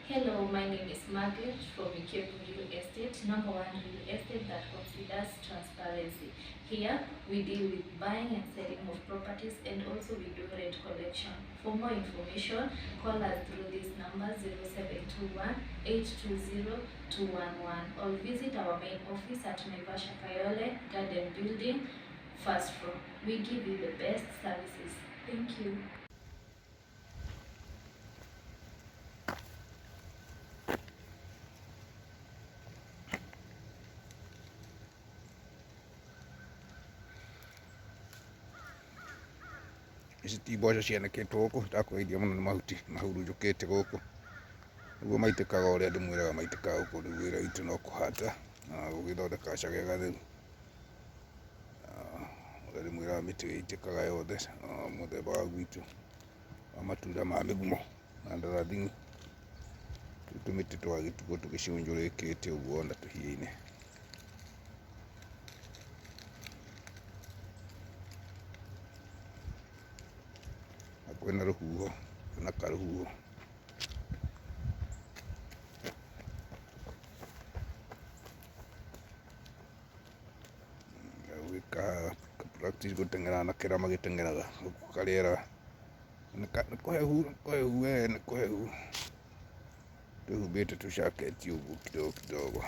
Hello, my name is Margaret from Ikebu Real Estate, number one real estate that considers transparency. Here, we deal with buying and selling of properties and also we do rent collection. For more information, call us through this number 0721 820 211 or visit our main office at Naivasha Kayole Garden Building, first floor. We give you the best services. Thank you. Ici ti mboco cianĩkĩtwo gũkũ, ndakũgeithia mũno nĩ mahuti mahurunjũkĩte gũkũ. Nĩguo maitĩkaga ũrĩa ndĩmwĩraga maitĩkaga gũkũ, rĩu wĩra witũ no kũhata na gũgĩthondeka gacage gatheru. Ũrĩa ndĩmwĩraga mĩtĩ ĩitĩkaga yothe mũthemba wa gwitũ wa matunda ma mĩgumo na ndarathini. Rĩu tũmĩtĩ twagĩtigwo tũgĩcunjũrĩkĩte ũguo ona tũhiĩ-inĩ. Na kwĩna rũhuho, kwĩna karũhuho. Gwĩka practice gũteng'era anake arĩa magĩteng'eraga gũkũ karĩera nĩ kũhehu, nĩ kũhehu we nĩ kũhehu. Twĩhumbĩte tũcaketi ũguo kidogo kidogo.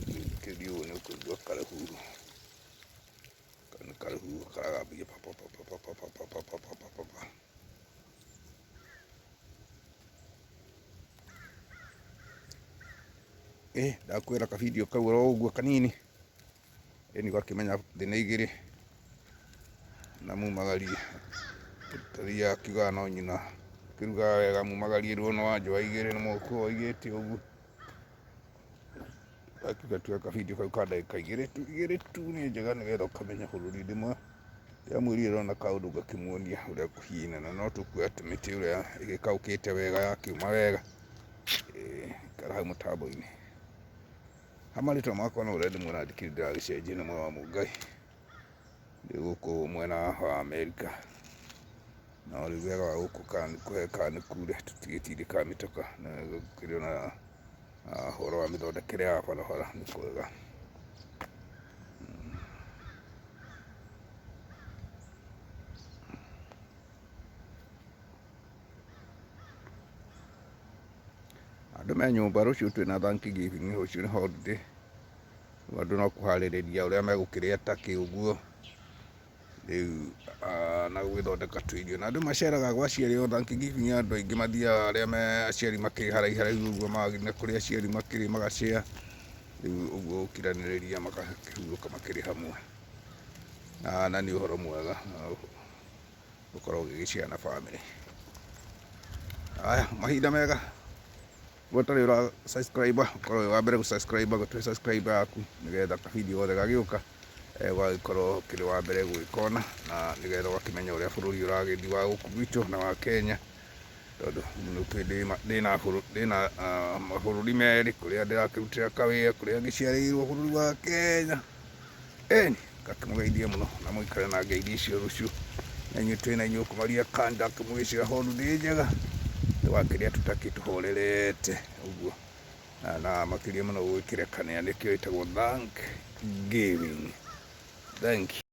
Ũngĩthikĩrĩria ũũ nĩ ũkũigua karũhuho, nĩ karũhuho karagambia pa pa pa pa pa pa pa pa pa pa pa pa. Ĩ ndakwĩra ka video kau oro ũguo kanini, ĩni ũgakĩmenya thĩ nĩ igĩrĩ na mumagarie, tũthiaga akiugaga no nyina akĩrugaga wega mumagarie ruono wa njũa igĩrĩ na mũhuko oigĩte ũguo. Akiuga tuoe ka video kau ka ndagĩka igĩrĩ tu, igĩrĩ tu nĩ njega nĩgetha ũkamenya bũrũri ndĩmwe. Ndĩramwĩrire ndona kaũndũ ngakĩmuonia ũrĩa kũhiana na no tũkuoya tũmĩtĩ ũrĩa ĩgĩkaũkĩte wega yakiuma wega. Ikara hau mũtambo-inĩ. Ha marĩtwa makwa no ũrĩa ndĩmwĩra ndikĩrĩ ndĩragĩcenjia nĩ mwega wa Mũngai. Ndĩ gũkũ mwena wa Amerika. No rĩu wega wa gũkũ kana nĩ kũhe kana nĩ kure tũtigĩtindĩkaga mĩtoka na gũkĩrĩ ona ũhoro wa mĩthondekere ya barabara nĩ kwega. Andũ me nyũmba rũciũ twĩna Thanksgiving, rũciũ nĩ holiday. Rĩu andũ no kũharĩrĩria ũrĩa megũkĩrĩa turkey ũguo, rĩu na gũgĩthondeka tũirio. Na andũ maceraga gwa aciari o Thanksgiving andũ aingĩ mathiaga arĩa me aciari makĩrĩ haraihu haraihu ũguo magathiĩ na kũrĩa aciari makĩrĩ magacea, rĩu ũguo gũkiranĩrĩria magakĩhurũka makĩrĩ hamwe. Na nĩ ũhoro mwega gũkorwo ũgĩgĩcea na bamĩrĩ. Haya, mahinda mega. We ũtarĩ ũra subscribe ũkorwo wĩ wa mbere gũ subscribe gũtũhe subscribe yaku nĩgetha ka video gothe gagĩũka ũgagĩkorwo ũkĩrĩ wa mbere gũgĩkona na nĩgetha ũgakĩmenya ũrĩa bũrũri ũragĩthiĩ wa gũkũ gwitũ na wa Kenya tondũ nĩũkĩũĩ ndĩna mabũrũri merĩ kũrĩa ndĩrakĩrutĩra kawĩra kũrĩa ngĩciarĩirwo bũrũri wa Kenya. Ĩni, ngakĩmũgeithia mũno na mũikare na ngeithi icio rũciũ na inyuĩ twĩ na inyuĩ kũmaria kanda kũmũgĩcira holiday njega tũgakĩrĩa tũtakĩ tũhorerete ũguo na makĩria mũno gũgĩkĩrekania nĩkĩo ĩtagwo Thanksgiving. Thank you.